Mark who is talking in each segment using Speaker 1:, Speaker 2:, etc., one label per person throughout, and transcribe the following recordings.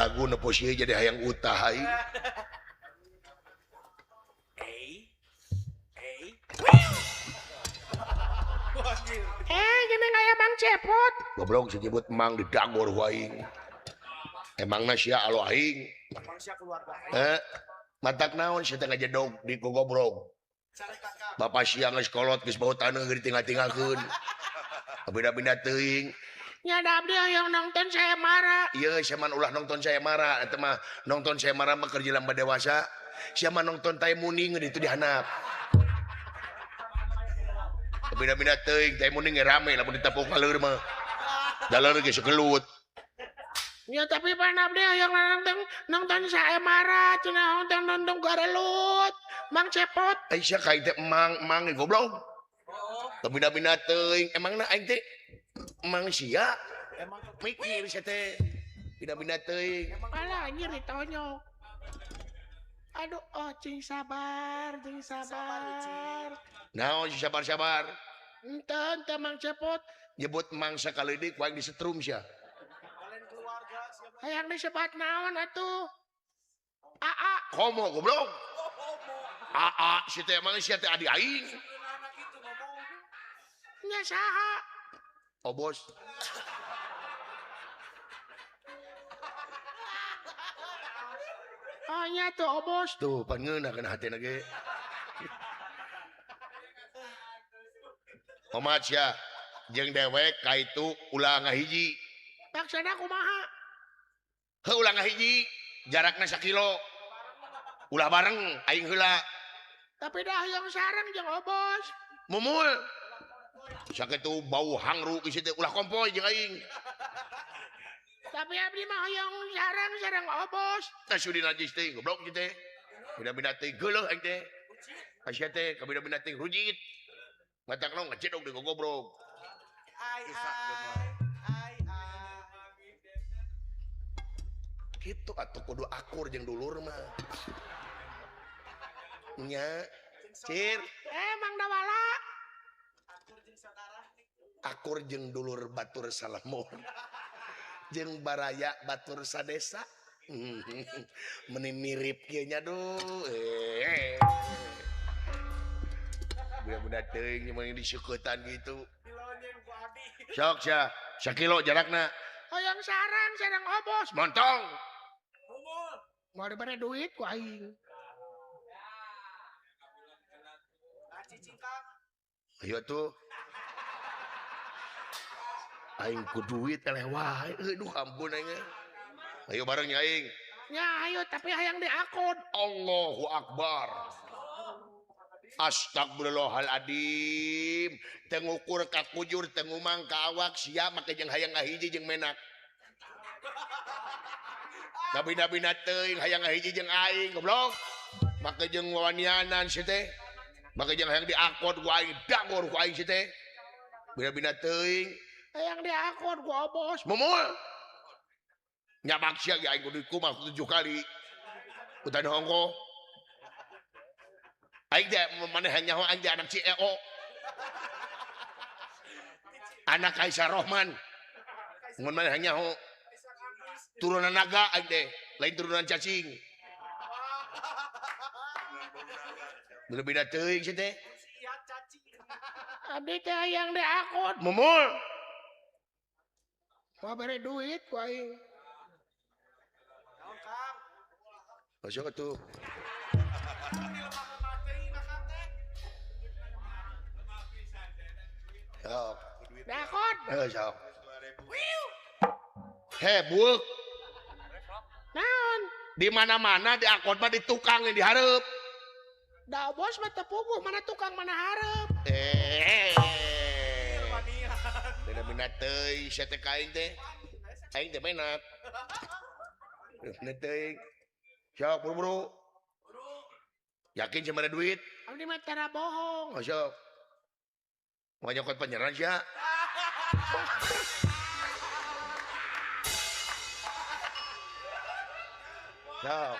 Speaker 1: lagu nu posisi jadi hayang utah aing.
Speaker 2: Gini aya Mang Cepot.
Speaker 1: Goblok disebut Mang didagor ku aing. Emangna sia alo aing. Matak naon sia teh ngajedog di gogobrog. Bapak sia geus kolot geus bau taneuh ditinggal-tinggalkeun. Beda-beda teuing.
Speaker 2: Nya da abdi hoyong nonton saya marah.
Speaker 1: Ieu sia mah ulah nonton saya marah, eta mah nonton saya marah mah keur jelema dewasa. Sia mah nonton tai muning itu dihanap. Beda-beda teuing, tai muning rame lamun ditepuk kaleur mah. Dalar geus gelut.
Speaker 2: Ya tapi pan abdi hoyong nonton saya marah, cenah nonton garelut. Mang Cepot.
Speaker 1: Ai sia ka teh emang goblok. Beda-beda teuing, emangna aing teh emang sia. Emang mikir sia teh. Beda-beda teuing.
Speaker 2: Alah anjir ditonyok. Aduh, oh cing sabar, cing sabar.
Speaker 1: Naon si sabar-sabar?
Speaker 2: Ente Mang Cepot.
Speaker 1: Nyebut mang sakali deui ku aing disetrum sia.
Speaker 2: Hayang disebat naon atuh? Aa.
Speaker 1: Komo goblok. Aa si teh emang sia teh adi aing.
Speaker 2: Nya saha?
Speaker 1: Obos.
Speaker 2: Oh nya tuh obos.
Speaker 1: Tuh pangeunah kana hatena ge. Omat sia jeung dewek ka itu ulah ngahiji.
Speaker 2: Maksudna kumaha?
Speaker 1: Heuh ulah ngahiji, jarakna sakilo. Ulah bareng aing heula.
Speaker 2: Tapi dah hoyong sareng jeung obos.
Speaker 1: Mumul. Sakitu bau hangru geus teh ulah kompoy jeung aing.
Speaker 2: Tapi abdi mah hoyong sareng obos.
Speaker 1: Tah sudi najis teh goblok kieu teh. Beda-beda teh geuleuh aing teh. Sia teh kabeda-beda teh rujit. Matak naon ngajedog deui gogobrog.
Speaker 3: Ai ai ai ai.
Speaker 1: Kitu atuh kudu akur jeung dulur mah. Nya, cir.
Speaker 2: Mang Dawala.
Speaker 1: Akur jeung dulur batur salamor. Jeung baraya batur sadesa. Meni mirip kieu nya duh. Budak-budak teuing meni diseuketan gitu. Sok sia, sakilo jarakna.
Speaker 2: Hoyong sareng obos.
Speaker 1: Montong.
Speaker 2: Moal dibere duit ku aing.
Speaker 1: Ayo tuh. Aing ku duit eleh wae. Aduh ampun aing. Ayo bareng nya aing.
Speaker 2: Ya ayo tapi hayang diakod.
Speaker 1: Allahu Akbar. Astagfirullahaladzim. Teu ngukur ka kujur, teu ngumang ka awak sia make jeung hayang ngahiji jeung menak. Nabina-bina teuing hayang ngahiji jeung aing goblok. Make jeung wawanianan si teh. Make jeung hayang diakod ku aing, dagor ku aing si teh. Bina-bina teuing
Speaker 2: hayang diakod ku obos.
Speaker 1: Mumul. Nyabak sia ge aing kudu kumaha 7 kali. Utan hongko. Aing teh maneh nyaho aing teh anak CEO. Anak Kaisar Rohman. Mun maneh nyaho turunan naga aing teh, lain turunan cacing. Beda teuing si teh.
Speaker 2: Abdi teh hayang diakod.
Speaker 1: Mumul.
Speaker 2: Moal bere duit ku aing.
Speaker 3: Naon Kang?
Speaker 1: Masuk atuh. Sok.
Speaker 2: Diakod.
Speaker 1: Heuh sok. He bueuk.
Speaker 2: Naon?
Speaker 1: Di mana-mana diakod mah di tukang yang dihareup.
Speaker 2: Da bos mah teu puguh mana tukang mana hareup.
Speaker 1: Beda-beda teuing sia teh ka aing teh. Aing teh menak. Beda teuing. Sok buru-buru. Yakin sia mere duit?
Speaker 2: Abdi mah tara bohong.
Speaker 1: Oh, sok. Mau nyokot penyerang sia. Sok.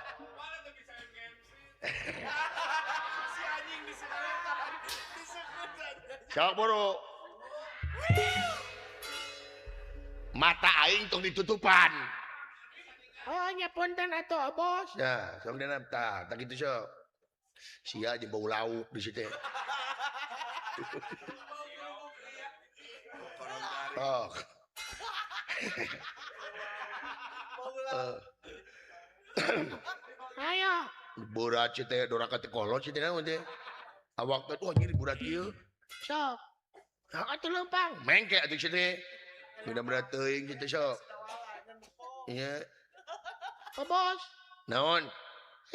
Speaker 1: Sok buru. Mata aing tong ditutupan.
Speaker 2: Oh nya punten atuh bos.
Speaker 1: Ya, sok dina tah, tah kitu sok. Sia jeung bau lauk di situ. Oh.
Speaker 2: Ayo.
Speaker 1: Berat sih teh, doraka teh kolot sih teh naon teh. Awak teh duh anjir berat ieu.
Speaker 2: Sok.
Speaker 1: Atuh leumpang, mengke atuh sih teh. Beda berat teuing sih teh sok. Iya.
Speaker 2: Oh, bos.
Speaker 1: Naon?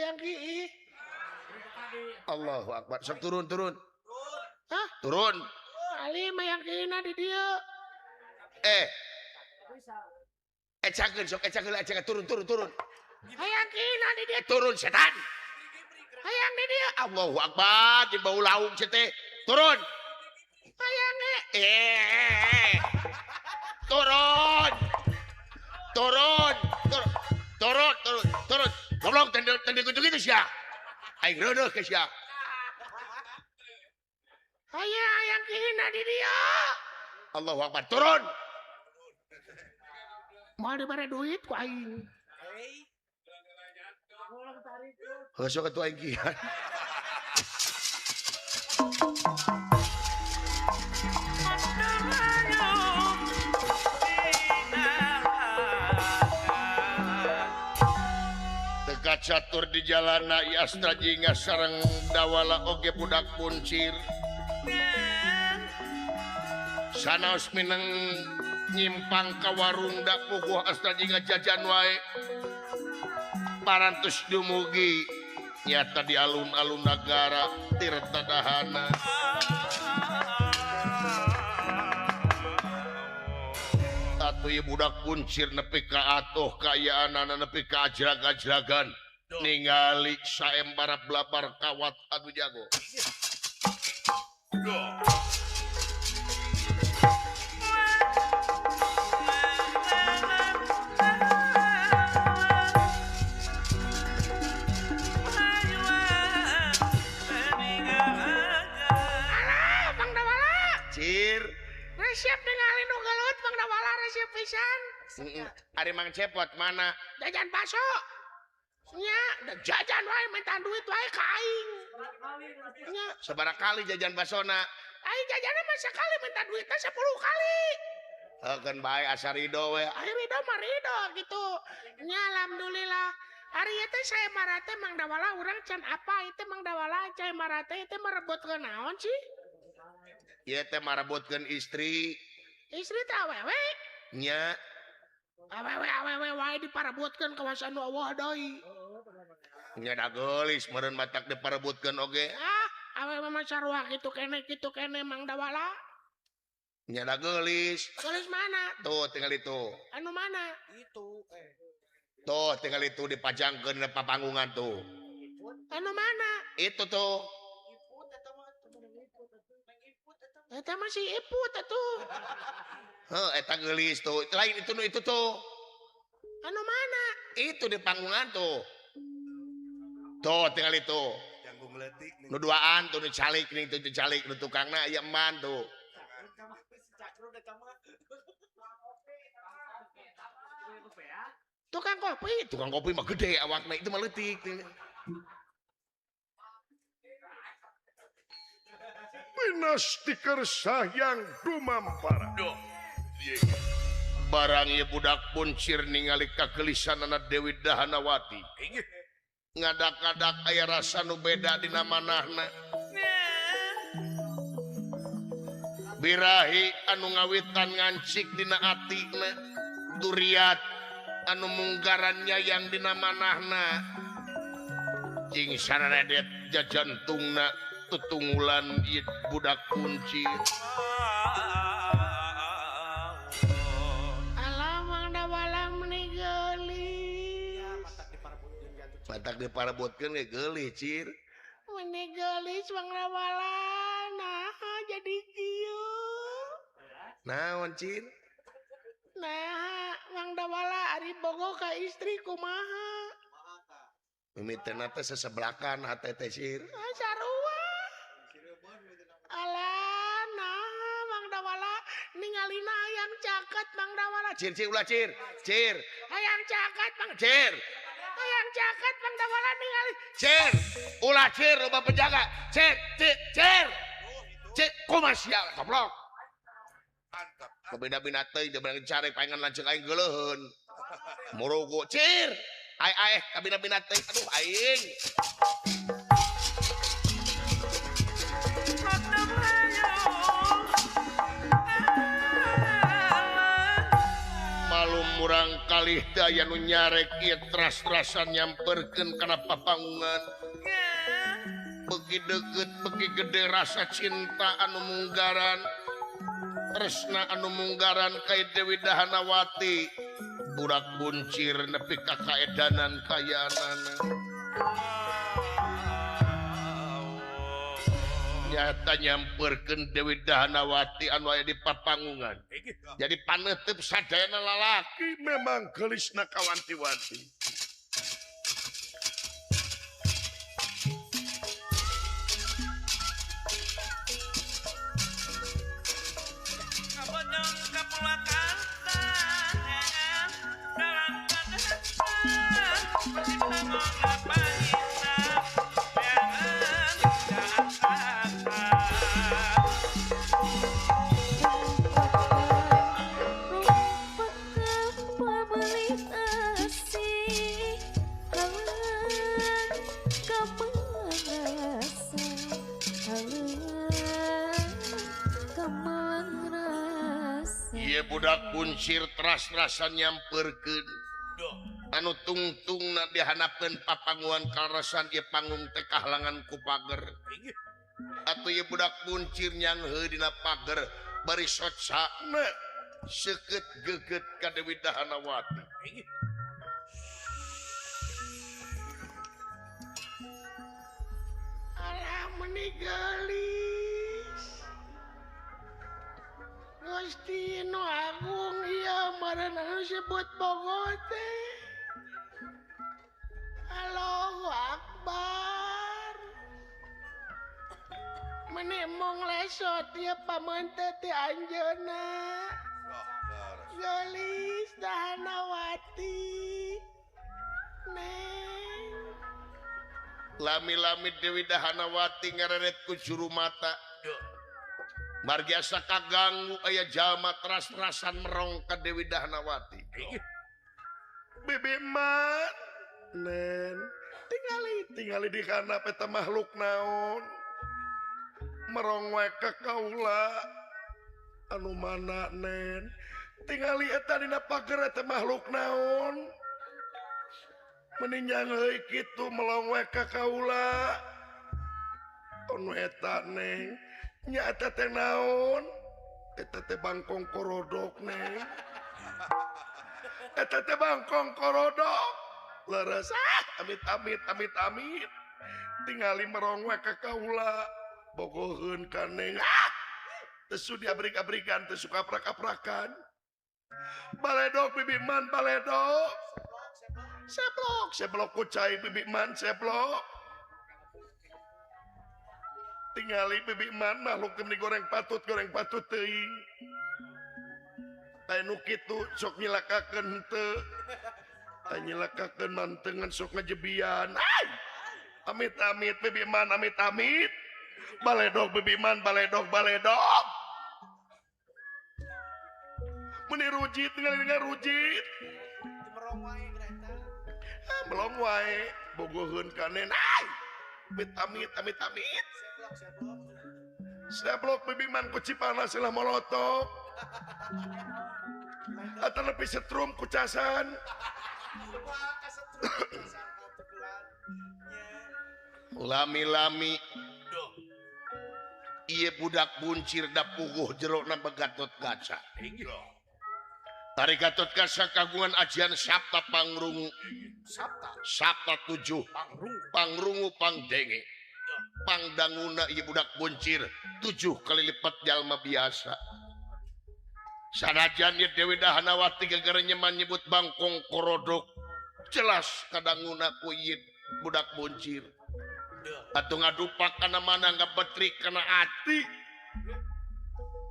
Speaker 2: Yang kiih.
Speaker 1: Allahu akbar. Sok turun, turun.
Speaker 2: Hah?
Speaker 1: Turun.
Speaker 2: Ali mah yang kiihna di dieu.
Speaker 1: Eh. Ecakeun sok, ecakeun, ecakeun, turun, turun, turun.
Speaker 2: Hayang kiihna di dieu.
Speaker 1: Turun setan.
Speaker 2: Hayang di dieu.
Speaker 1: Allahu akbar, jeung bau lauk sia teh. Turun.
Speaker 2: Hayang
Speaker 1: eh. Turun. Turun. Turun. Turun, turun, turun. Goblok tende tende kudu kitu sia. Aing reudeuh ke sia.
Speaker 2: Hayang hayang kiihna di dieu.
Speaker 1: Allahu akbar, turun.
Speaker 2: Moal dibere duit ku aing.
Speaker 1: Heuh sok atuh aing kian. Teka catur di jalana ieu Astra Jingga sareng Dawala oge budak kuncir. Sanaos mineng nyimpang ka warung da puguh Astra Jingga jajan wae. Parantos dumugi nyata di alun-alun nagara Tirta Dahana. Atuh ieu budak kuncir nepi ka atuh kaayaanana nepi ka ajrag-ajragan ningali saembara blabar kawat anu jago.
Speaker 2: Alah, Bang Dawala.
Speaker 1: Cir.
Speaker 2: Resep ningali nu gelut Bang Dawala resep pisan.
Speaker 1: Ari Mang Cepot mana?
Speaker 2: Jajan bakso. Nya, jajan wae minta duit wae ka aing. Nya,
Speaker 1: sabaraha kali jajan basona?
Speaker 2: Aing jajanna mah sekali minta duitna 10 kali.
Speaker 1: Heukeun bae asa ridho we.
Speaker 2: Ari ridho mah ridho gitu. Nya alhamdulillah. Ari ieu teh saya marate Mang Dawala urang can apa ieu teh Mang Dawala cai marate ieu teh merebutkeun naon sih?
Speaker 1: Ieu teh marebutkeun istri.
Speaker 2: Istri teh awewe?
Speaker 1: Nya.
Speaker 2: Awewe awewe wae diparebutkeun kawasan nu eueuh deui.
Speaker 1: Nya da geulis meureun matak diparebutkeun oge.
Speaker 2: Ah, awewe mah sarua kitu keneh Mang Dawala.
Speaker 1: Nya da geulis.
Speaker 2: Geulis mana?
Speaker 1: Tuh tinggal itu.
Speaker 2: Anu mana?
Speaker 3: Itu
Speaker 1: Tuh tinggal itu dipajangkeun di papanggungan tuh.
Speaker 2: Anu mana?
Speaker 1: Itu tuh.
Speaker 2: Eta mah si Iput atuh.
Speaker 1: Heuh, eta geulis tuh. Lain itu nu itu tuh.
Speaker 2: Anu mana?
Speaker 1: Itu di panggungan tuh. Tuh tinggal itu.
Speaker 4: Janggung leutik
Speaker 1: Nu duaan tuh nu calik nih tuh nu calik nu tukangna aya eman tuh.
Speaker 2: Tukang kopi.
Speaker 1: Tukang kopi mah gede awakna itu mah leutik.
Speaker 4: Pinasti kersah yang dumampara.
Speaker 1: Barang ieu budak kuncir ningali kagelisanana Dewi Dahanawati. Ngadak-ngadak aya rasa nu beda dina manahna. Birahi anu ngawitan ngancik dina atina, duriat anu munggaran nyayang dina manahna. Cing sararedet jajantungna tutunggulan ieu budak kuncir.
Speaker 2: Alah Mang Dawala meni geulis.
Speaker 1: Matak diparebutkeun ge geulis cir.
Speaker 2: Meni geulis Mang Dawala nah jadi kieu.
Speaker 1: Naon cir?
Speaker 2: Nah, Mang Dawala ari bogoh ka istri kumaha?
Speaker 1: Mimiteuna teh sesebelakan hate teh cir.
Speaker 2: Ah, sarua. Alah, nah Mang Dawala ningalina hayang caket Mang Dawala.
Speaker 1: Cir cir ulah cir. Cir.
Speaker 2: Hayang caket Mang
Speaker 1: Cir.
Speaker 2: Hayang caket Mang Dawala ningali.
Speaker 1: Cir, ulah cir loba penjaga. Cir, cir, cir. Cir, kumaha sia goblok.
Speaker 4: Mantap.
Speaker 1: Kabina-bina teuing teu beunang carek paengan lanceuk aing geuleuheun. Murugu cir. Ai ai kabina-bina teuing aduh aing. Malum murang kalih teu aya nu nyarek ieu teras-terasan nyamperkeun kana papangungan. Beuki deukeut beuki gede rasa cinta anu munggaran. Tresna anu munggaran ka Dewi Dahanawati. Budak buncir nepi ka kaedanan kayanana. Nyata nyamperkeun Dewi Dahanawati anu aya di papangungan. Jadi paneuteub sadayana lalaki
Speaker 4: memang geulisna kawanti-wanti.
Speaker 1: Budak buncir teras-terasan nyamperkeun anu tungtungna dihanapeun papanguan kaleresan ieu panggung teh kahalangan ku pager. Atuh ieu budak buncir nyangheuh dina pager bari socana seukeut geugeut ka Dewi Dahanawati.
Speaker 2: Alah meuni geulis. Gusti nu agung ieu meureun anu disebut Bogor teh. Allahu Akbar. Meni mung lesot ieu pameunteut ti anjeunna. Geulis Dahanawati. Neng.
Speaker 1: Lami-lami Dewi Dahanawati ngareret ku juru mata. Margi asa kaganggu aya jalma teras-terasan merong ka Dewi Dahanawati.
Speaker 4: Bibi man, nen, tingali di kana eta makhluk naon. Merong we ka kaula. Anu mana nen? Tingali eta dina pager eta makhluk naon. Meninjang heuy kitu melong we ka kaula. Anu eta neng. Nya eta teh naon? Eta teh bangkong korodok neng. Eta teh bangkong korodok. Leres ah, amit amit amit amit. Tingali merong we ka kaula. Bogoheun ka neng. Ah! Teu sudi abrik-abrikan, teu suka aprak-aprakan. Baledok bibi man baledok. Seblok, seblok ku cai bibi man seblok. Tingali bibi man makhluk teh goreng patut teuing. Tah nu kitu sok nyilakakeun henteu. Tah nyilakakeun mantengan sok ngajebian. Ai! Amit amit bibi man amit amit. Baledog bibi man baledog baledog. Meni rujit tingali dengan rujit.
Speaker 3: Melong wae eta.
Speaker 4: Ah, melong wae bogoheun ka nen. Ai! Amit amit amit amit. Seblok bibi man ku cipanas lah molotov. Atau lebih setrum ku casan.
Speaker 1: Lami-lami ieu budak buncir da puguh jerona Gatot Kaca. Tari Gatot Kaca kagungan ajian Sabta Pangrungu. Sabta 7 Pangrungu Pangdenge. Pangdanguna ieu budak buncir 7 kali lipat jalma biasa. Sanajan ieu Dewi Dahanawati gegere nyeman nyebut bangkong korodok, jelas kadanguna ku ieu budak buncir. Atuh ngadupak kana mana ngabetrik kana ati.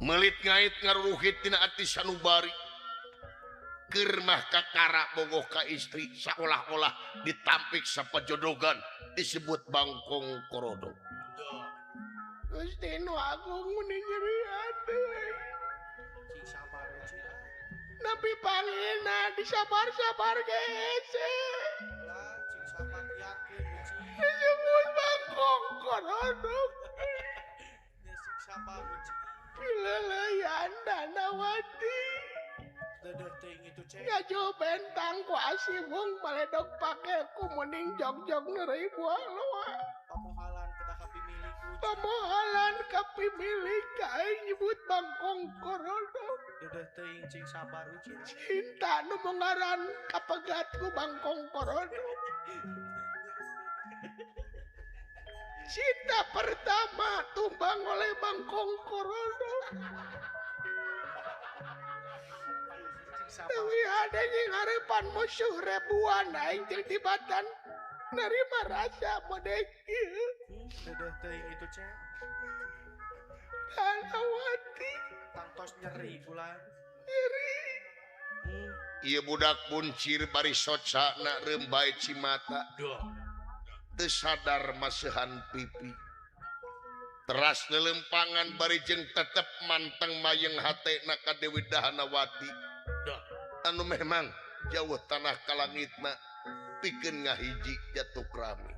Speaker 1: Melit ngait ngaruruhit tina ati sanubari. Keur mah kakara bogoh ka istri saolah-olah ditampik sapajodogan disebut bangkong korodok.
Speaker 2: Gusti nu agung meni nyeri hate.
Speaker 3: Cing sabar Uci.
Speaker 2: Nabi pangina disabar-sabar ge hese.
Speaker 3: Lah cing sabar yakin Uci.
Speaker 2: Disebut bangkong korodok.
Speaker 3: Ya cing sabar Uci.
Speaker 2: Pileleyan Danawati.
Speaker 3: Dedeh teuing itu cek.
Speaker 2: Ngaju bentang ku asibung baledog pake ku mending jog-jog neureuy buah loa.
Speaker 3: Pamohalan kedah kapimilik Uci.
Speaker 2: Pamohalan kapimilik ka aing nyebut bangkong korodok.
Speaker 3: Dedeh teuing cing sabar Uci.
Speaker 2: Cinta nu mengaran kapegat ku bangkong korodok. Cinta pertama tumbang oleh bangkong korodok. Dewi ada yang ngarepan musuh ribuan aing jeung tibatan nerima rasa modek ieu.
Speaker 3: Dedeh teuing itu cek.
Speaker 2: Danawati
Speaker 3: Tangtos nyeri pula.
Speaker 2: Nyeri.
Speaker 1: Ieu budak buncir bari socana reumbai cimata. Teu sadar maseuhan pipi. Teras lelempangan bari jeung tetep manteng mayeng hatena ka Dewi Dahanawati. Anu memang jauh tanah ka langitna pikeun ngahiji jatuh rame.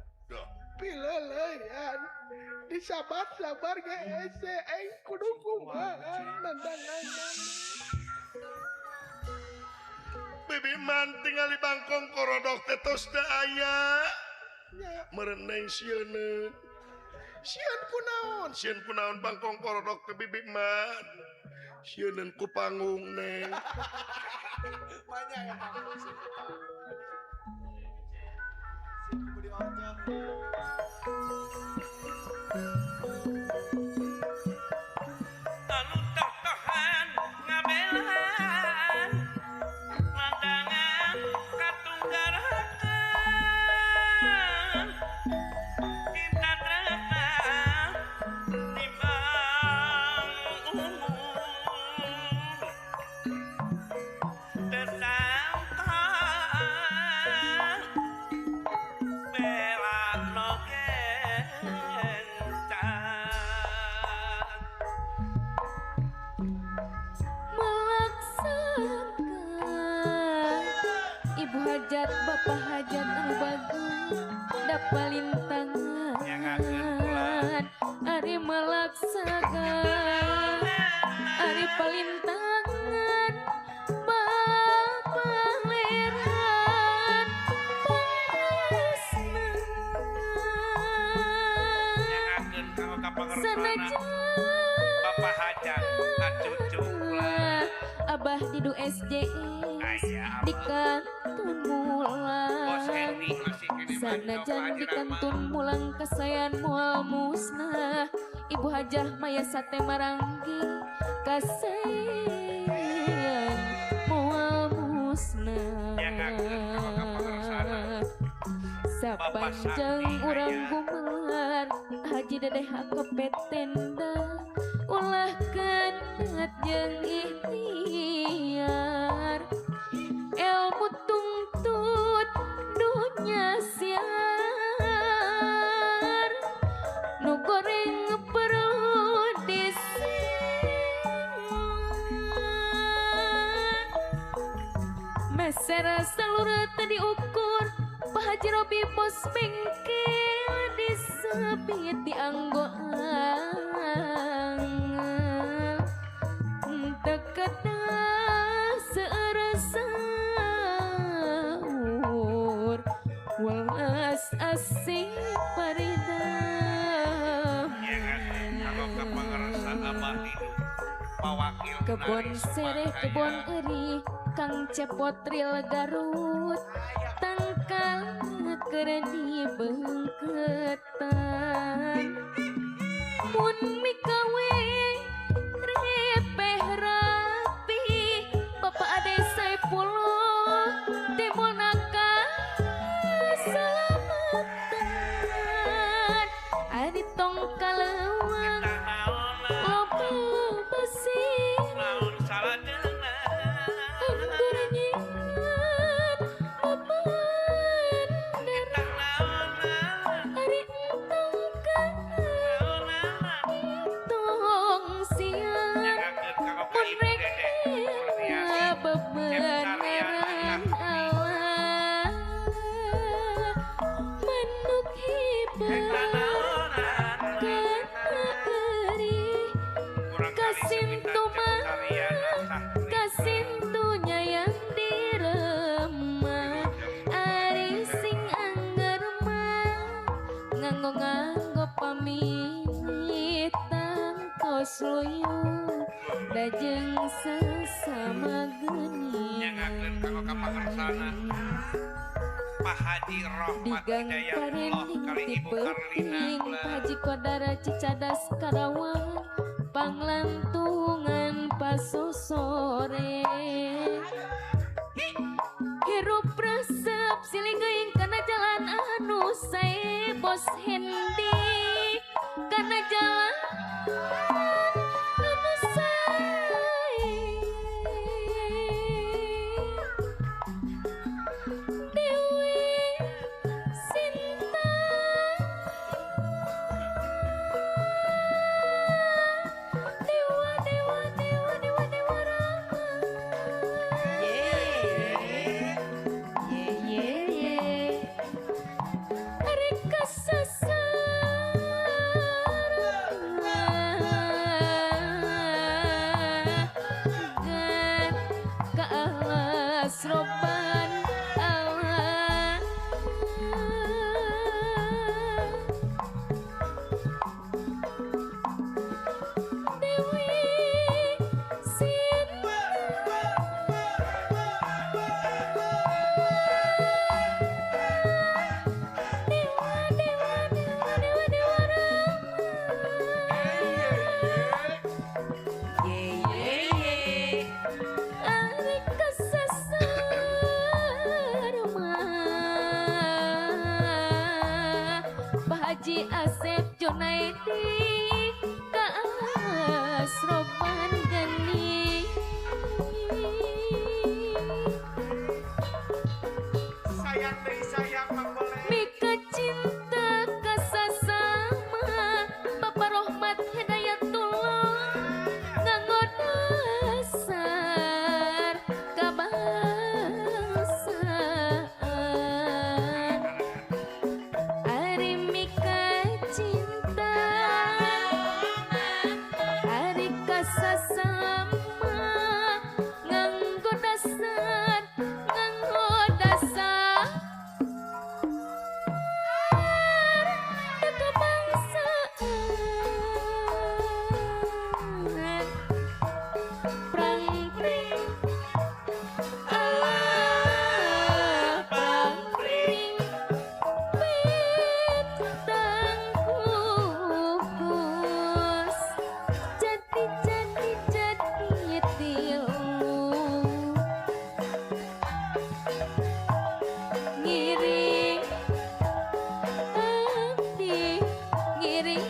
Speaker 2: Pileleyan disabar-sabar ge hese aing kudu kumaha nandangan.
Speaker 4: Bibi man tingali bangkong korodok teh tos teu aya. Mereneng sieun. Sieun kunaon? Sieun kunaon bangkong korodok teh bibi man. Sieuneun ku panggung neng.
Speaker 3: Banyak ya panggung sih. Sih beli ojek.
Speaker 5: Anu toh-tohan ngabelaan landangan katunggarakan cinta tresna timbang umur tersangka bela no gencan.
Speaker 6: Melaksanakan Ibu hajat bapak hajat anu bagus dapalintangan ari melaksakan ari palintangan bapak leran pangesna
Speaker 5: Nyangakeun ka kapangersana
Speaker 6: sanajan
Speaker 5: Bapak hajat acucu ulah.
Speaker 6: Abah didu SJS
Speaker 5: Aya
Speaker 6: di kantun
Speaker 5: Bos
Speaker 6: mulang
Speaker 5: Hendy masih kene
Speaker 6: sanajan di kantun mulang kasayan moal musnah Ibu Hajah Maya Sate Maranggi kasayan moal musnah sapanjang urang gumelar Haji Dedeh akepet tenda ulah kenat jeung ikhtiar ilmu tungtut dunya siar nu goreng perlu disimpan meser salur teu diukur Pak Haji Robi bos bengkel disebit dianggo angel teu kedah seueur saur welas asih paridam kebon sereh kebon eri Kang Cepot ril Garut tangkal keur dibengketan mun mikawe repeh rapi Bapak Ade Saipullah timbul nakal salamatan ari tong kaleuwang loba besi anggur nyingir
Speaker 5: pangersana Pak Haji Rohmat
Speaker 6: Di gang
Speaker 5: Hidayatullah
Speaker 6: Karinding
Speaker 5: kali
Speaker 6: ti
Speaker 5: Ibu Karlina
Speaker 6: peuting
Speaker 5: ulah.
Speaker 6: Pak Haji Kodara Cicadas Karawang panglantungan pasosore hirup resep silih geuing kana jalan anu sae Bos Hendi kana jalan anu sae Dewi Sinta Dewa Dewa Dewa Dewa Dewa Rama
Speaker 7: Ye ye ye.
Speaker 6: Arek kasasar Gan ka alas roban Allah Dewi Sinta Dewa Dewa Dewa Dewa Dewa Rama
Speaker 7: Ye ye ye.
Speaker 6: Arek kasasar mah Pak Haji Asep Junaidi ka asroban geni
Speaker 3: Sayang deh sayang Mang Boleh.
Speaker 6: Mika cinta kasasama Bapak Rohmat Hidayatullah nganggo dasar kabangsaan Ari mika cinta Ari kasasama nganggo dasar kebangsaan Prang pring Allah prang pring bentang kukus jadi jadi jadi tilu ngiring abdi ngiring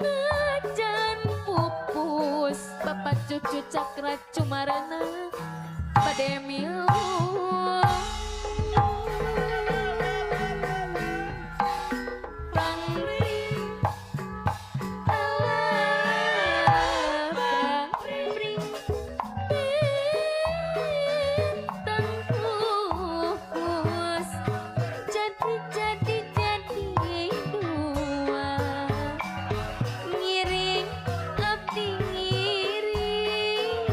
Speaker 6: najan pupus bapak cucu Cakra Cumarana bade milu Prang pring Allah prang pring bentang kukus jadi jadi jadi dua ngiring abdi ngiring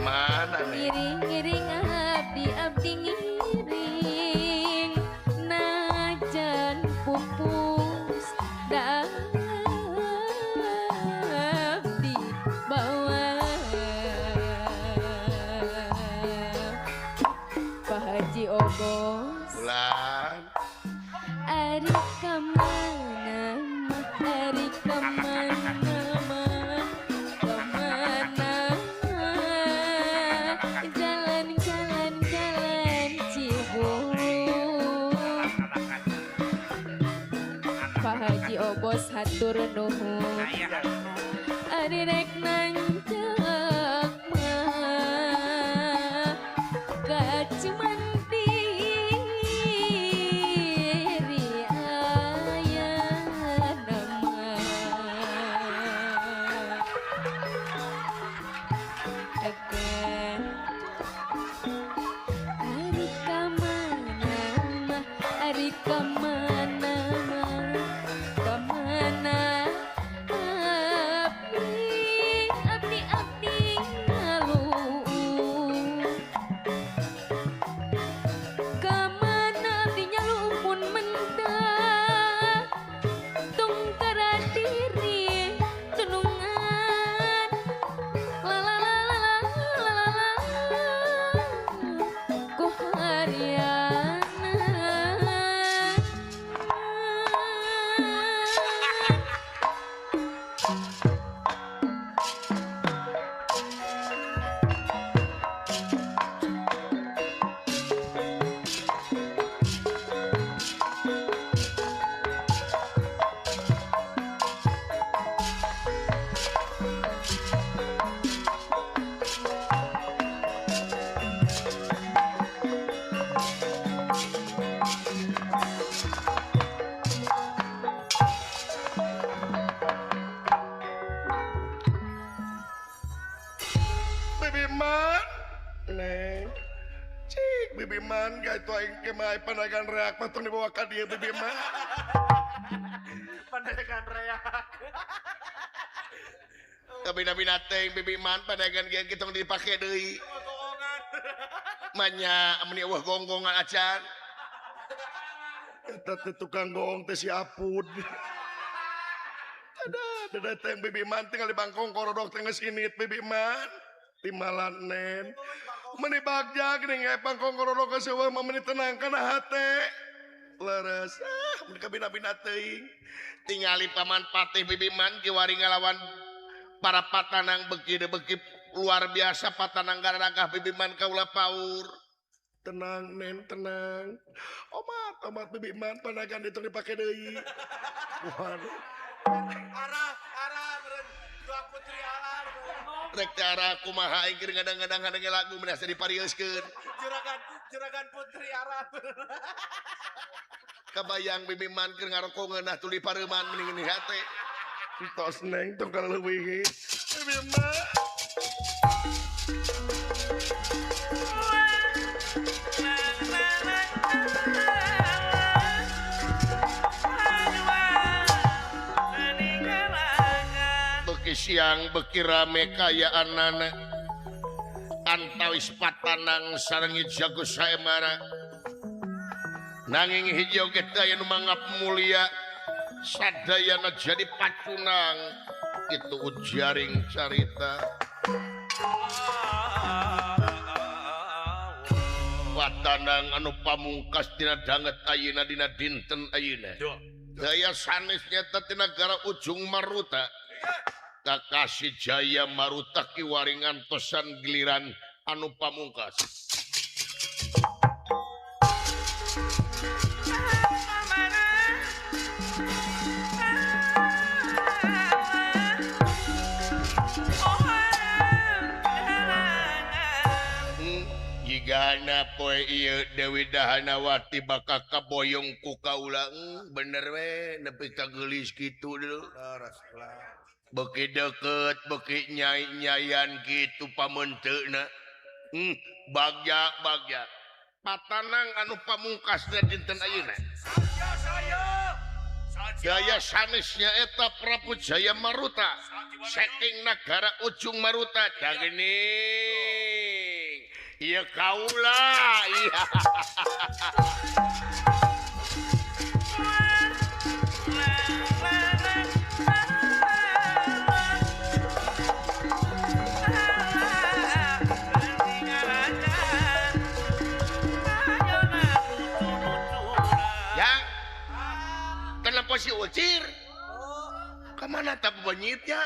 Speaker 4: Mana nih?
Speaker 6: ngiring ngiring abdi abdi ngiring najan pupus da abdi bawa Pak Haji Obos
Speaker 4: Bulan.
Speaker 6: Ari kamana mah, ari kamana mah, kamana jalan jalan jalan Cibung Pak Haji Obos hatur nuhun
Speaker 5: Aya
Speaker 6: Ari rek nanjak mah kacuman diri aya nama Agan Ari kamana mah ari kamana mah kamana abdi abdi
Speaker 4: man ka itu aing ke mah pandagan reak mah tong dibawa ka dieu bibi mah.
Speaker 3: Pandagan reak.
Speaker 1: Kabina-bina teh bibi man pandagan ge kitu tong dipake deui. Manya meni eueuh gonggongan acan.
Speaker 4: Eta teh tukang goong teh si Apud. Ada ada teh bibi man tinggal di bangkong korodok teh geus init bibi man. Timalan nen. Meni bagja geuning aya bangkong korodok geus eueuh mah meni tenang kana hate. Leres ah meni kabina-bina teuing.
Speaker 1: Tingali paman patih bibi man kiwari ngalawan para patanang beki beki luar biasa patanang garagah bibi man kaula paur.
Speaker 4: Tenang nen tenang. Omat omat bibi man pandagan itu dipake deui. Waduh.
Speaker 3: Arah arah meureun dua putri alam.
Speaker 1: Rek teh arah kumaha aing keur ngadang-ngadang ngadenge lagu meni asa diparieuskeun.
Speaker 3: Juragan juragan putri arah.
Speaker 1: Kabayang bibi man keur ngaroko ngeunah tuluy pareuman meni ngeunah hate.
Speaker 4: Tos neng tong kaleuwih. Bibi man.
Speaker 1: Beki siang beki rame kayaanana antawis patanang sareng jago saemara nanging hiji oge teh aya nu mangap mulia sadayana jadi pacunang itu ujaring carita patanang anu pamungkas dina danget ayeuna dina dinten ayeuna daya sanes nyata tina negara ujung Maruta Kakasi Jaya Maruta kiwari ngantosan giliran anu pamungkas. Jigana poe ieu Dewi Dahanawati bakal kaboyong ku kaula bener we nepi ka geulis kitu deuleu. Beki deket beki nyai-nyayan gitu pamenteuna. Bagja bagja patanang anu pamungkas dinten ayeuna. Gaya sanesnya eta Prabu Jaya Maruta saking nagara ujung Maruta dageuning ieu kaula iya. Si Ucir kemana tak benyitnya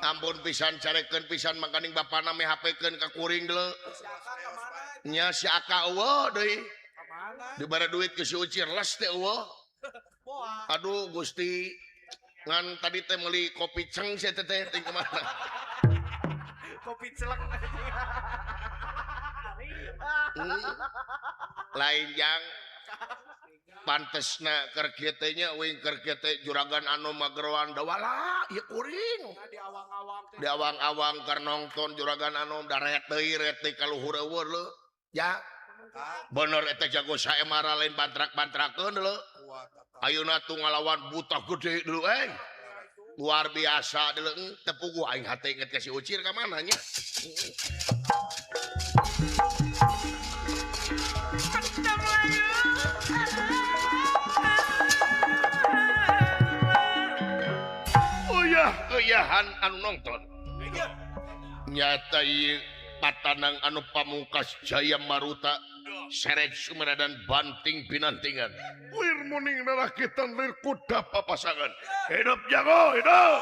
Speaker 1: ampun pisan carekeun pisan makaning bapana me HP-keun ka kuring deuleu nya si Aka eueuh deui dibere duit ke si Ucir les teh eueuh aduh Gusti ngan tadi teh meuli kopi ceng sia teh teh ting kemana
Speaker 3: kopi celeng
Speaker 1: lain jang pantesna keur kieu teh nya uing keur kieu teh juragan anu mageroan dawala ieu kuring
Speaker 3: di awang-awang
Speaker 1: di awang-awang keur nongton juragan anu daret deui ret deui ka luhur eueuh leu ya bener eta jago saemara lain bantrak-bantrakeun leu ayeuna tuh ngalawan buta gede deuleu euy luar biasa deuleu teu puguh aing hate inget ka si Ucir ka mana nya. Uyah-uyahan anu nonton nyata ieu patanang anu pamungkas Jaya Maruta seret sumeradan banting binantingan
Speaker 4: lir muning narakitan lir kuda papasangan hidup jago hidup.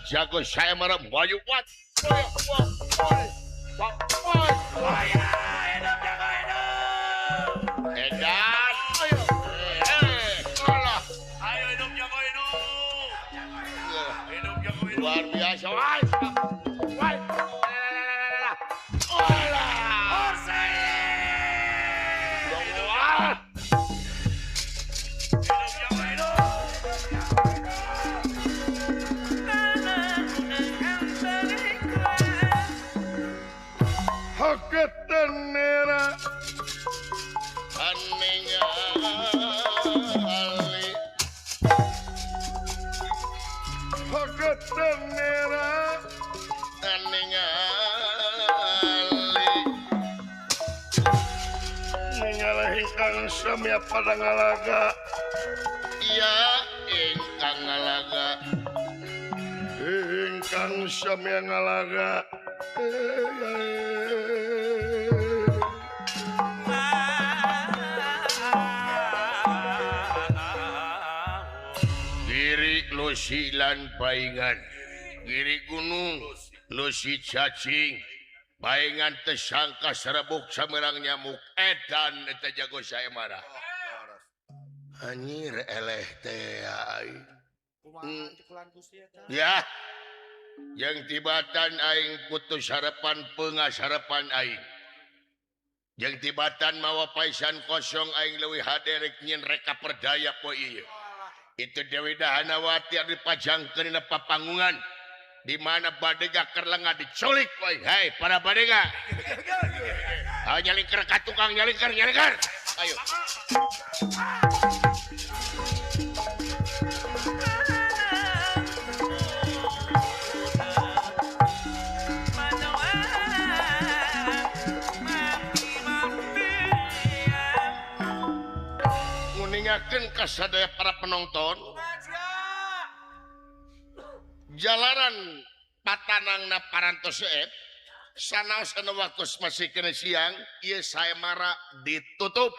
Speaker 1: Jago saya marah bayu wat. Edan. Ayo hidup jago hidup. Hidup Luar biasa. Wah. Wah. Ingkang samya pada ngalaga. Iya ingkang ngalaga. Ingkang samya ngalaga. Giri Lusi lan paingan. Giri gunung Lusi cacing. Paingan tersangka serebuk samerang nyamuk edan eta jago saya marah. Anjir eleh teh aing. Ya. Yang tibatan aing putus harapan pengas harapan aing. Yang tibatan mawa paisan kosong aing leuwih haderek nyin reka perdaya poe ieu. Itu Dewi Dahanawati anu dipajangkeun dina papanggungan. Di mana badega kerlenga diculik woy. Hei para badega. Ayo nyalingker ka tukang nyalingker nyalingker. Ayo. Nguningakeun ka sadaya para penonton. Jalaran patanangna parantos seep sanaos anu waktu masih kena siang ieu saemara ditutup.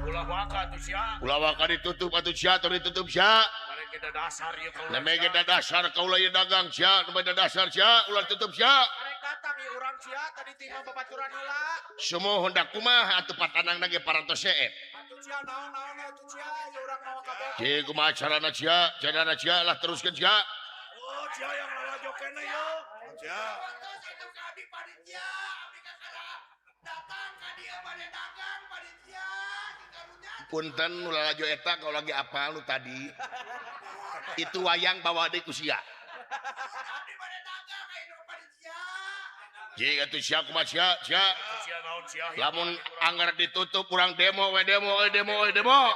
Speaker 5: Ulah waka atuh sia.
Speaker 1: Ulah waka ditutup atuh sia atuh ditutup sia.
Speaker 5: Mare ge dasar ieu kaula.
Speaker 1: Name ge dasar kaula ieu dagang sia, name dasar sia, ulah tutup sia.
Speaker 3: Arek datang ieu urang sia tadi tinggal babaturan heula.
Speaker 1: Sumuhun da kumaha atuh patanangna ge parantos seep.
Speaker 3: Sia naon-naon atuh sia ieu urang mawa kabeh.
Speaker 1: Cik kumaha carana sia, carana sia lah teruskeun sia.
Speaker 3: Oh sia yang lalajo keneh yo. Sia. Atuh ka abdi panitia, abdi ka datang ka dieu bade dagang panitia di karunya.
Speaker 1: Punten nu lalajo eta kau lagi apal nu tadi. Itu wayang bawa deui ku sia.
Speaker 3: Abdi bade dagang aya nu panitia.
Speaker 1: Cik atuh sia kumaha sia, sia. Lamun anggar ditutup kurang demo we demo we demo we demo.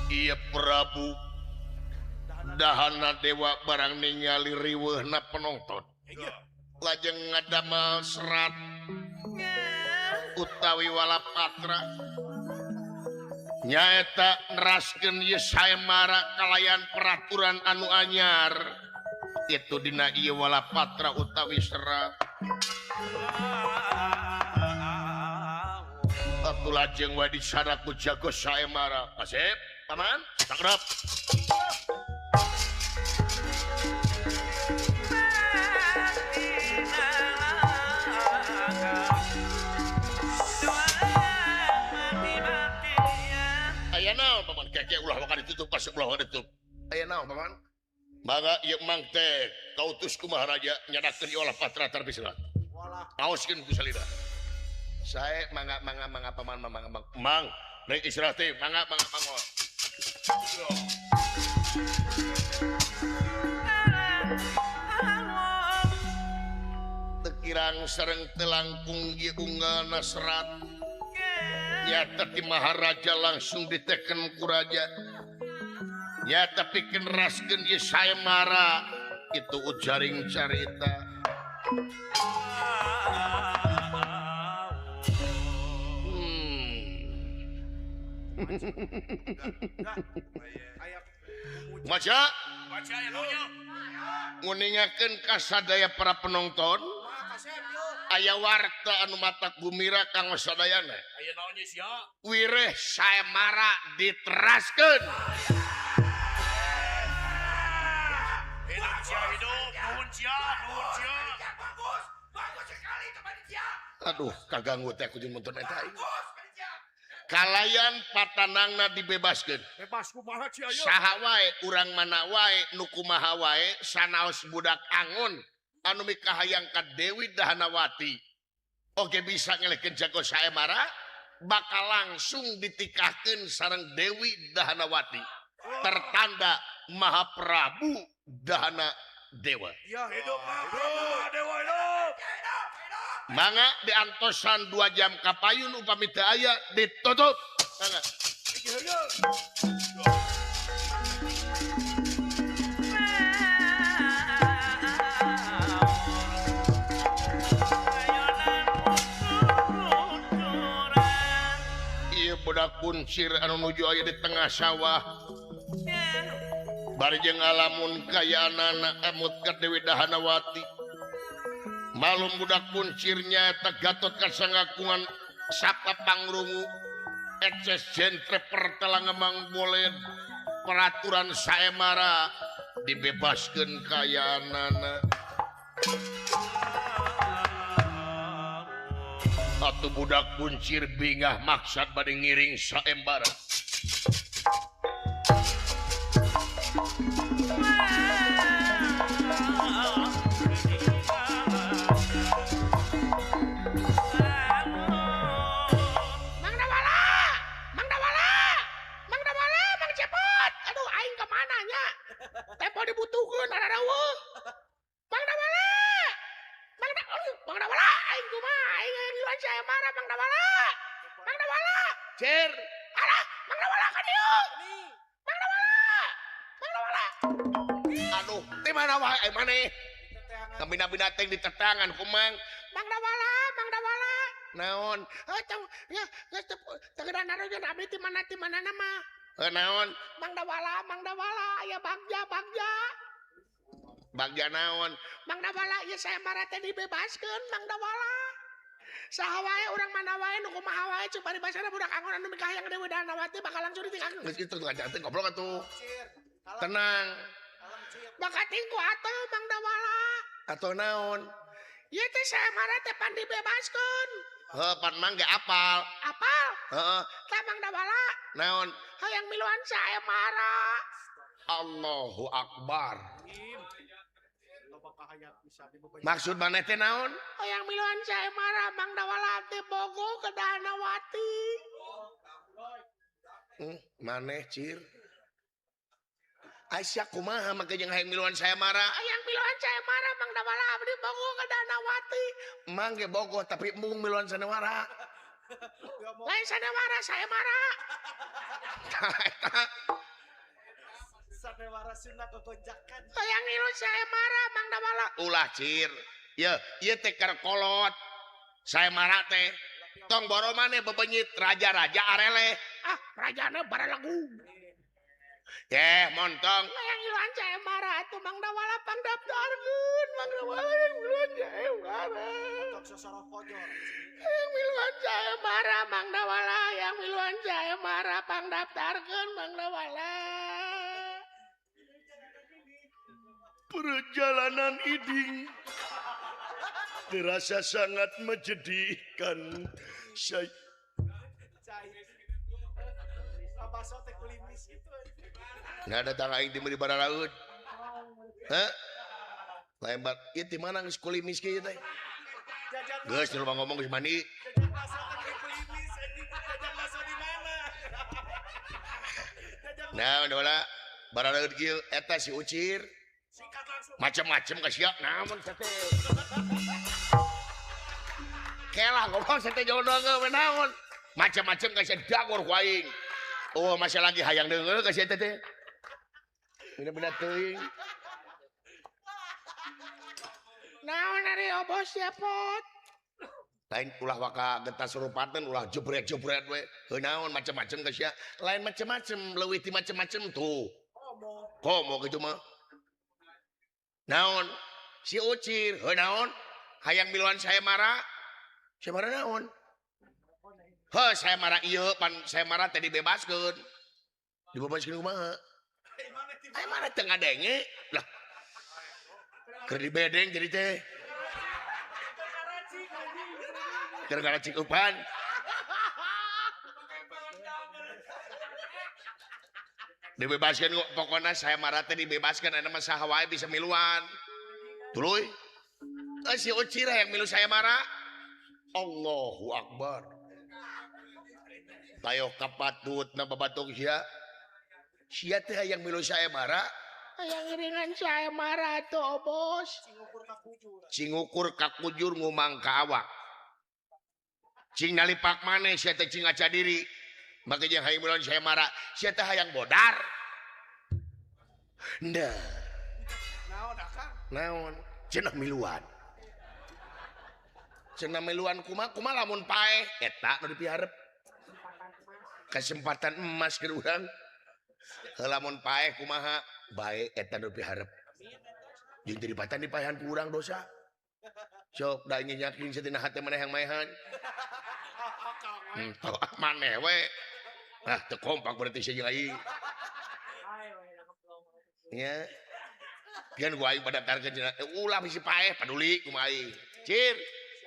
Speaker 1: Iya Prabu Dahana Dewa barang ningali riweuhna penonton. Lajeng ngadamel serat utawi walapatra. Nyaeta neraskeun ieu saemara kalayan peraturan anu anyar. Itu dina ieu walapatra utawi serat. Atuh lajeng wae disarat ku jago saemara. Asep, paman, sakrep. Aya naon paman keke ulah waka ditutup kasep ulah waka ditutup. Aya naon paman? Mangga ieu mang teh kautus ku Maharaja nyadakeun ieu walapatra tarbi serat. Aoskeun ku salira. Sae mangga mangga mangga paman mangga mang. Mang rek istirahat teh mangga mangga mangga. Teu kirang sareng teu langkung ieu unggalna serat. Nyata ti Maharaja langsung diteken ku raja. Nyata pikeun raskeun ieu saemara itu ujaring carita. Maca nguningakeun ka sadaya para penonton aya warta anu matak gumira kanggo sadayana.
Speaker 5: Aya naon sia?
Speaker 1: Wireh saemara diteraskeun.
Speaker 5: Hidup sia hidup, nuhun sia, nuhun sia.
Speaker 3: Bagus, bagus sekali itu panitia.
Speaker 1: Aduh, kaganggu teh aku jeung nonton eta. Kalayan patanangna dibebaskeun.
Speaker 3: Bebas kumaha cia ieu?
Speaker 1: Saha wae urang mana wae nu kumaha wae sanaos budak angon anu mikahayang ka Dewi Dahanawati. Oge bisa ngelehkeun jago saemara bakal langsung ditikahkeun sareng Dewi Dahanawati. Tertanda Mahaprabu Dahana Dewa.
Speaker 3: Ya hidup Mahaprabu Mahadewa hidup.
Speaker 1: Mangga diantosan 2 jam kapayun upami teu aya ditutup. Mangga. Ieu budak kuncir anu nuju aya di tengah sawah. Bari jeung ngalamun kayaanana emut ka Dewi Dahanawati. Malum budak kuncirnya eta Gatot Kasangakungan sapa pangrungu eces jentre pertelangemang boled peraturan saemara dibebaskeun kayaanana. Atuh budak kuncir bingah maksad bade ngiring saembara.
Speaker 2: Dibutuhkeun arareueuh. Mang Dawala. Mang Dawala aing kumaha aing hayang ngiluan saemara Mang Dawala. Mang Dawala.
Speaker 1: Cer.
Speaker 2: Alah, Mang Dawala ka dieu. Mang Dawala. Mang Dawala.
Speaker 1: Aduh, di mana wae ai maneh? Kabina-bina teh ditetangan ku Mang.
Speaker 2: Mang Dawala, Mang Dawala.
Speaker 1: Naon?
Speaker 2: Heuh, nya geus teu narojeun abdi ti mana ti manana mah.
Speaker 1: Heuh naon?
Speaker 2: Mang Dawala, Mang Dawala, aya bagja, bagja.
Speaker 1: Bagja naon?
Speaker 2: Mang Dawala, ieu saemara teh dibebaskeun Mang Dawala. Saha wae urang mana wae nu kumaha wae cuk paribasana budak angon anu mikahayang Dewi Dahanawati bakal langsung ditinggalkeun.
Speaker 1: Geus kitu ngajak teh goblok atuh. Tenang.
Speaker 2: Bakal tingku atuh Mang Dawala.
Speaker 1: Atuh naon?
Speaker 2: Ieu teh saemara teh pan dibebaskeun.
Speaker 1: Heuh, pan Mang ge apal.
Speaker 2: Apal?
Speaker 1: Heeh.
Speaker 2: Tah Mang Dawala.
Speaker 1: Naon?
Speaker 2: Hayang miluan saemara.
Speaker 1: Allahu Akbar. Maksud maneh teh naon?
Speaker 2: Hayang miluan saemara Mang Dawala teh bogo ke Dahanawati.
Speaker 1: Maneh cir. Aisyah kumaha make jeung hayang miluan saemara?
Speaker 2: Hayang miluan saemara Mang Dawala abdi bogo ke Dahanawati.
Speaker 1: Mang ge bogo tapi embung miluan sanewara.
Speaker 2: Lain sanewara saemara.
Speaker 1: Tah eta.
Speaker 8: Sanewara sunna gogonjakan.
Speaker 2: Hayang milu saemara Mang Dawala.
Speaker 1: Ulah cir. Ye, ieu teh keur kolot. Saemara teh tong boro maneh bebenyit raja-raja areleh.
Speaker 2: Ah, rajana baralagu.
Speaker 1: Yeh, montong.
Speaker 2: Hayang miluan saemara atuh Mang Dawala pangdaftarkeun Mang Dawala hayang miluan saemara.
Speaker 8: Montong sosoro kojor.
Speaker 2: Hayang miluan saemara Mang Dawala hayang miluan saemara pangdaftarkeun Mang Dawala.
Speaker 4: Perjalanan iding terasa sangat menyedihkan. Saya
Speaker 1: nggak ada tang aing di baralaut. Hah? Lembar ieu di mana geus kulimis kieu teh? Geus nu ngomong geus mandi. Nah, dola baralaut kieu eta si Ucir. Macem-macem ka sia naon teh. Kelah ngomong teh jodoh we naon. Macem-macem ka sia dagor ku aing. Oh, masih lagi hayang deungeul ka sia teh. Bener-bener teuing.
Speaker 2: Naon ari obos sia pot?
Speaker 1: Lain ulah waka getas surupateun ulah jebret-jebret we. Heuh naon macem-macem ka sia. Lain macem-macem leuwih ti macem-macem tuh. Komo kitu mah. Naon si Ucir heuh naon hayang miluan saemara. Saemara naon? Heuh saemara ieu pan saemara teh dibebaskeun. Dibebaskeun kumaha? Ai mana teu ngadenge? Lah. Keur dibedeng jadi teh. Keur ngaracik eupan. Dibebaskeun pokona saya marah teh dibebaskeun aya mah saha wae bisa miluan. Tuluy. Si Ucira yang milu saya marah. Allahu Akbar. Tayo kapatut na babatok sia. Sia teh yang milu saya marah.
Speaker 2: Hayang ringan saya marah tuh bos.
Speaker 1: Cingukur kakujur ngumang ka awak. Cing nalipak maneh sia teh cing aca diri. Maka jeung hayang miluan saya marah. Sia teh hayang bodar. Nah.
Speaker 8: Naon akang?
Speaker 1: Naon? Cenah miluan. Cenah miluan kumaha kumaha lamun paeh eta nu dipiharep. Kesempatan emas keur urang. Lamun paeh kumaha bae eta nu dipiharep. Jeung teu dipatan dipaehan ku urang dosa. Sok da nyenyakin satina hate maneh yang maehan. Teu maneh we. Ah teu kompak berarti sia jeung aing. Nya. Kan gua aing pada daftarkeun cenah ulah bisi paeh paduli kumaha aing. Cir.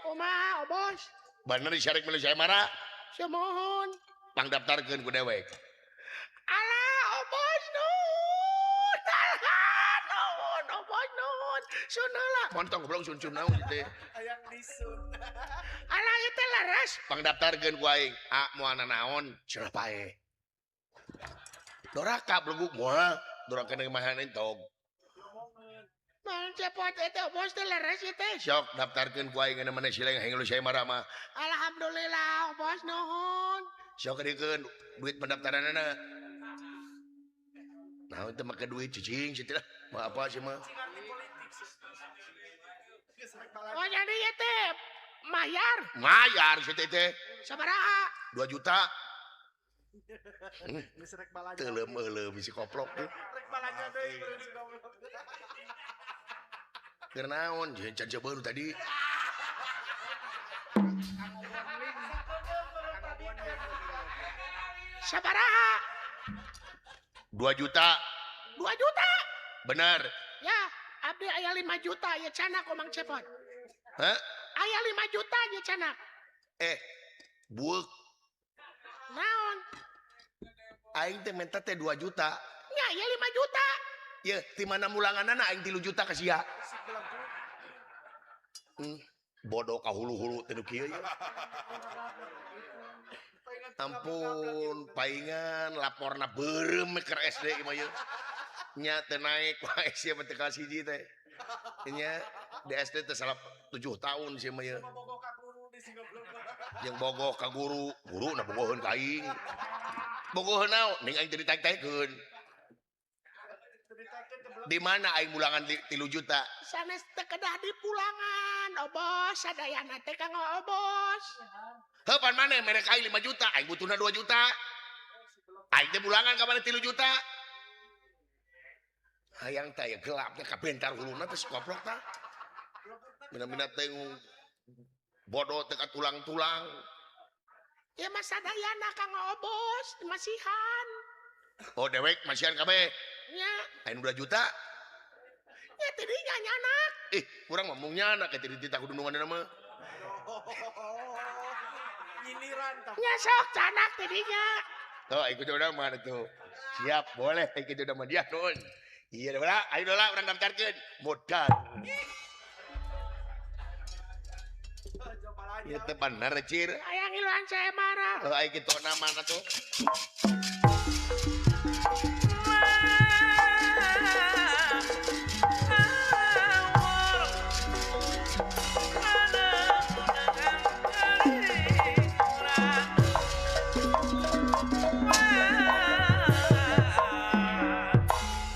Speaker 2: Kumaha bos?
Speaker 1: Bener disarek milu saya marah.
Speaker 2: Sumuhun.
Speaker 1: Pangdaftarkeun ku dewek.
Speaker 2: Alah bos nuhun. Alah nuhun bos nuhun. Sun heula.
Speaker 1: Montong goblok sun-sun naon teh.
Speaker 8: Hayang disun.
Speaker 2: Alah ieu teh leres.
Speaker 1: Pangdaftarkeun ku aing. A moal nanaon cenah paeh. Doraka beleguk moal. Doraka mahan entog.
Speaker 2: Mang cepot eta bos teh leres ieu teh.
Speaker 1: Sok daftarkeun ku aing ngeunah maneh sileng hayang lu saya marah mah.
Speaker 2: Alhamdulillah bos nuhun.
Speaker 1: Sok dikeun duit pendaftaranana. Naon teh make duit cicing sia teh lah. Mah apa sih mah.
Speaker 2: Oh jadi ieu teh mayar.
Speaker 1: Mayar sia teh.
Speaker 2: Sabaraha?
Speaker 1: 2 juta.
Speaker 8: Geus rek balanja.
Speaker 1: Teu leumeum si koplok tuh.
Speaker 8: Rek balanja deui si goblok.
Speaker 1: Keur naon jeung can coba nu tadi.
Speaker 2: Sabaraha?
Speaker 1: 2 juta.
Speaker 2: 2 juta?
Speaker 1: Benar.
Speaker 2: Ya, abdi aya 5 juta ya canak Mang Cepot.
Speaker 1: Hah?
Speaker 2: Aya 5 juta ya canak.
Speaker 1: Bueuk.
Speaker 2: Naon?
Speaker 1: Aing teh minta teh 2 juta.
Speaker 2: Nya, ya 5 juta.
Speaker 1: Ya, di mana mulanganana aing 3 juta ka sia. Bodoh ka hulu-hulu teh nu kieu ya. Ampun, paingan laporna beureum keur SD ieu mah ieu. Nya teu naik wae sia mah teh kelas 1 teh. Nya di SD teh salah 7 tahun sia mah ieu. Jeung bogoh ka guru, guru na bogoheun ka aing. Bogoheun naon? Ning aing teu ditaek-taekeun. Di mana aing mulangan 3 juta?
Speaker 2: Sanes teu kedah dipulangan, obos sadayana teh kanggo obos.
Speaker 1: Heuh pan maneh mere ka aing 5 juta, aing butuhna 2 juta. Aing teh mulangan ka maneh 3 juta. Hayang teh gelap teh kabentar huluna teh koplok tah. Mina-mina teh bodoh teh ka tulang-tulang.
Speaker 2: Ya mah sadayana kanggo obos, masihan.
Speaker 1: Oh dewek masihan kabeh.
Speaker 2: Nya.
Speaker 1: Aing 2 juta.
Speaker 2: Nya tidinya nyanak.
Speaker 1: Kurang ngomong nyanak teh dititah kudununganna mah.
Speaker 8: Nyindiran tah.
Speaker 2: Nya sok canak tidinya.
Speaker 1: Tuh ikut udah mah tuh. Siap, boleh ikut udah mah dia nuhun. Iya udah, ayo lah urang daftarkeun. Modal. Ieu teh bener cir.
Speaker 2: Hayang ngiluan saya marah.
Speaker 1: Heuh aing kitu mana tuh.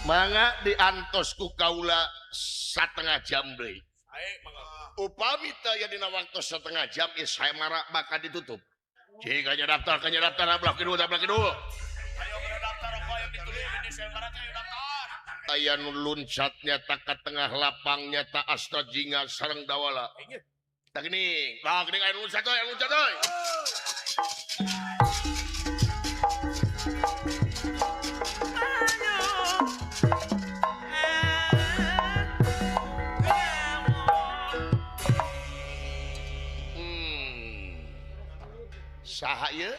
Speaker 1: Mangga diantos ku kaula setengah jam deui. Upami teu aya dina waktu setengah jam ieu saya marah bakal ditutup. Jika nya daftar, kanya daftar belah kidul, belah kidul.
Speaker 5: Ayo kena daftar rokok yang ditulis ini saya marah ayo daftar.
Speaker 1: Aya nu luncatnya tak ka tengah lapangnya tak astra jingga sareng dawala. Tak gini, lah gini aya luncat euy, luncat euy. Saha ieu?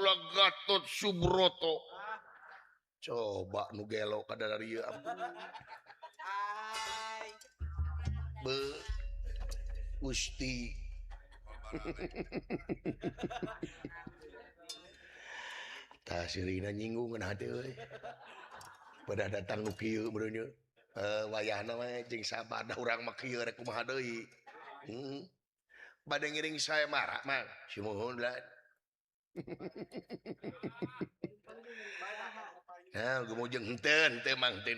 Speaker 1: kaula Gatot Subroto. Coba nu gelo ka dari ieu ampun. Be Gusti. Tah sirina nyinggung ngeunah hate euy. Pada datang nu kieu meureun wayahna we jeung sabar da urang mah kieu rek kumaha deui. Bade ngiring saya marah mang sumuhun lah. Nah, gumujeng henteu henteu mang henteu.